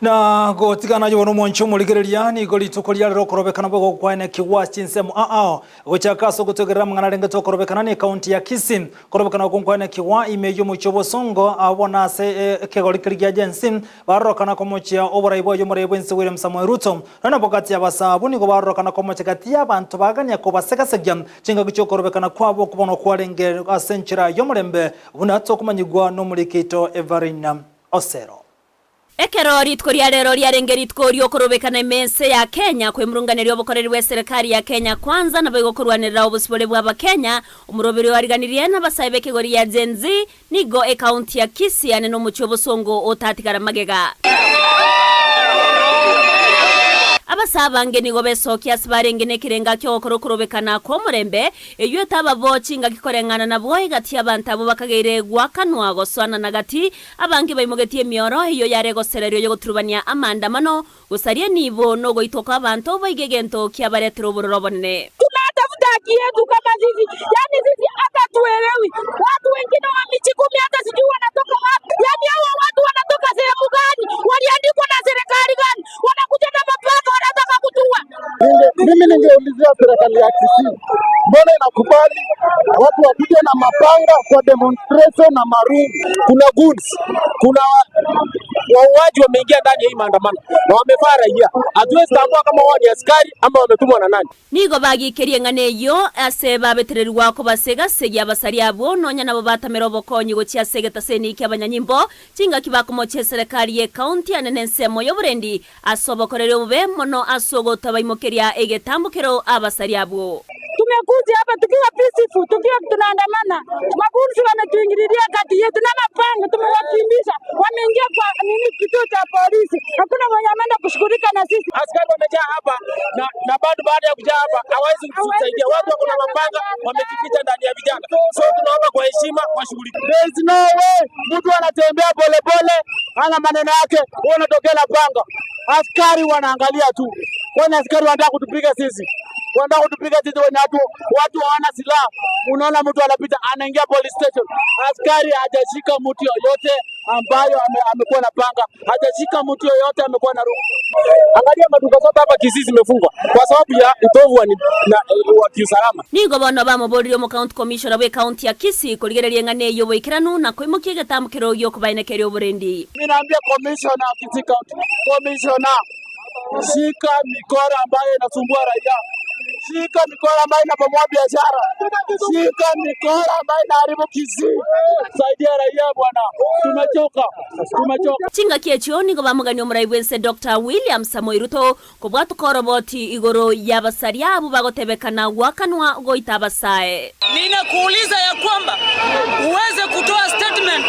Na gotigana yono mwancho murigereria nigo rituko riarero korobekana bwo gokwane kiwa chinsemo ao gochaka so gotegerera mang'ana renge tokorobekana ni county ya Kisii korobekana gonkwane kiwa ime yo mucho bosongo abona ase ekegori keri gia Jensi barorokana komochia oborai bwa yomore bwense William Samoei Ruto nana bokati abasabu nigo barorokana komochia gati y'abanto bagania kobasegasegia chingaki chokorobekana kwabo kubono kwarenge ase enchera y'omorembe buna tokomanyigwa n'omurikito Everina Osero. Ekero ritko riarero riarenge ritko riokorobekana imense ya Kenya kwemurunganerio obokoreri bwa serikali ya Kenya Kwanza nabo igokorwanirira obosibore bwa Abakenya omuroberi wariganirie n'abasae b'ekegori ya Gen Z nigo ekaunti ya Kisii ane n'omuchi obosongo otatigara magega. Abasabange nigo besokia ase barenge n'ekerenga ky'ogokorokorobekana kw'omorembe eywo etababo chingaki koreng'ana nabo egati abantu abo bakageire gwakanwa goswana na gati abange baimogetie emioro eyo yare gosererio yogoturubania amandamano gosaria nibo nogoitoka abantu baige egento kiabaretera obororo obonene. Tunatafuta haki yetu kama sisi, yani sisi hata tuelewi. Watu wengine wa miji 10 hata sijui wanatoka wapi, yani hawa watu wanatoka sehemu gani, waliandikwa na serikali gani, wanakuja na mapanga wanataka kutua. Mimi ningeulizia serikali ya Kisii, mbona inakubali watu wakuje na mapanga kwa demonstration na marungu? Kuna goons, kuna wauaji wameingia ndani ya hii maandamano na wamevaa raia. Hatuwezi tambua kama wao ni askari ama wametumwa na nani. Nigo bagikerie ng'ana eyo ase babetererwa ko basegasegia abasari abo nonya nabo batamera obokonyi gochia ase egetaseni kia abanyanyimbo chingaki bakomochia serikali ye county ane ensemo y'oborendi ase obokoreri obobe mono ase ogotabaimokeria egetambukero abasari abo. Tumekuja hapa tukiwa peaceful, tukiwa tunaandamana. Magunzi wametuingililia kati yetu na mapanga, tumewakimbisha. Wameingia kwa nini kituo cha polisi. Hakuna mwenye ameenda kushughulika na sisi. Askari wamejaa hapa na bado baada ya kujaa hapa hawawezi kutusaidia. Watu wako na mapanga wamejificha ndani ya vijana. So tunaomba kwa heshima washughulike. There is no way mtu anatembea polepole ana maneno yake, wewe unatokea na panga. Askari wanaangalia tu. Kwani askari wanataka kutupiga sisi? Wanataka kutupiga sisi wenye watu hawana silaha. Unaona mtu anapita anaingia police station. Askari hajashika mtu yoyote ambayo amekuwa na panga, hajashika mtu yoyote amekuwa na rungu. Angalia maduka zote hapa Kisii zimefungwa kwa sababu ya utovu wa kiusalama. Nigo bono bamoboririe omo county commissioner bwe county ya Kisii korigereria ng'ana eyo boikeranu na koimokia egetambukero giokobaenekeria oborendi. Mimi naambia commissioner wa Kisii County, commissioner, shika mikora ambayo inasumbua raia, shika mikora ambayo inabomoa biashara, shika mikora ambayo inaharibu Kisii. Saidia raia bwana, tumechoka, tumechoka. Chingaki echio nigo bamugania omorai bwense Dr. William Samoei Ruto kobwatuka oroboti igoro y'abasari abo bagotebekana gwakanwa goita abasae. Ninakuuliza ya kwamba uweze kutoa statement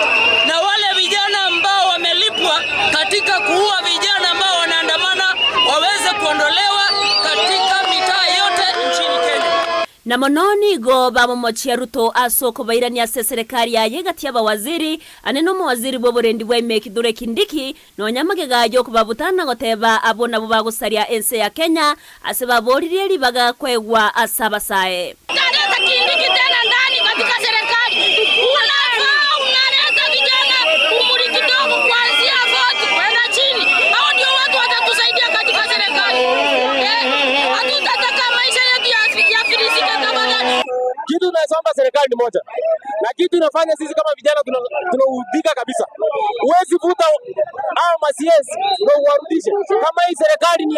na wale vijana ambao wamelipwa katika kuua vijana ambao wanaandamana waweze kuondolewa katika mitaa yote nchini Kenya. Na mono nigo bamomochia Ruto asoko bairania ase serikali yaye gati y'abawaziri ane n'omowaziri bw'oborendi bwa Ime Kithure Kindiki nonya magega yokobabutana goteba abo nabo bagosaria ense ya Kenya ase baboririe ribaga kwegwa ase abasae. Unaleta Kindiki tena ndani katika serikali. Unafaa unaleta vijana umri kidogo kuanzia 40 kwenda chini. Hao ndio watu watatusaidia katika serikali. Hatutataka maisha yetu yafilisike tafadhali. Kitu tunasomba serikali ni moja. Na kitu inafanya sisi kama vijana tunaudhika kabisa. Huwezi vuta hao ma CS na uwarudishe. Kama hii serikali ni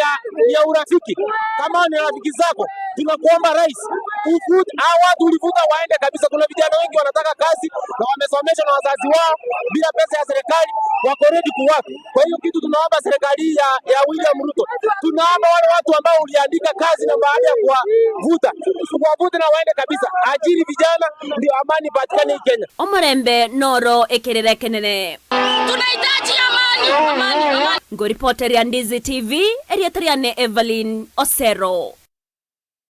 ya urafiki, kama ni rafiki zako, tunakuomba rais, uvute hao watu ulivuta waende kabisa. Kuna vijana wengi wanataka kazi na wamesomeshwa na wazazi wao bila pesa ya serikali, wako ready kuwork. Kwa hiyo kitu tunaomba serikali ya William Ruto, tunaomba wale watu ambao uliandika kazi na baada ya kuwavuta, kuwavuta na waende kabisa. Ajiri vijana ndio amani ipatikane hii Kenya. Omorembe noro ekerere kenene. Tunahitaji amani, amani, amani. Ngoripoter ya Ndizi TV, Eriatriane Evelyn Osero.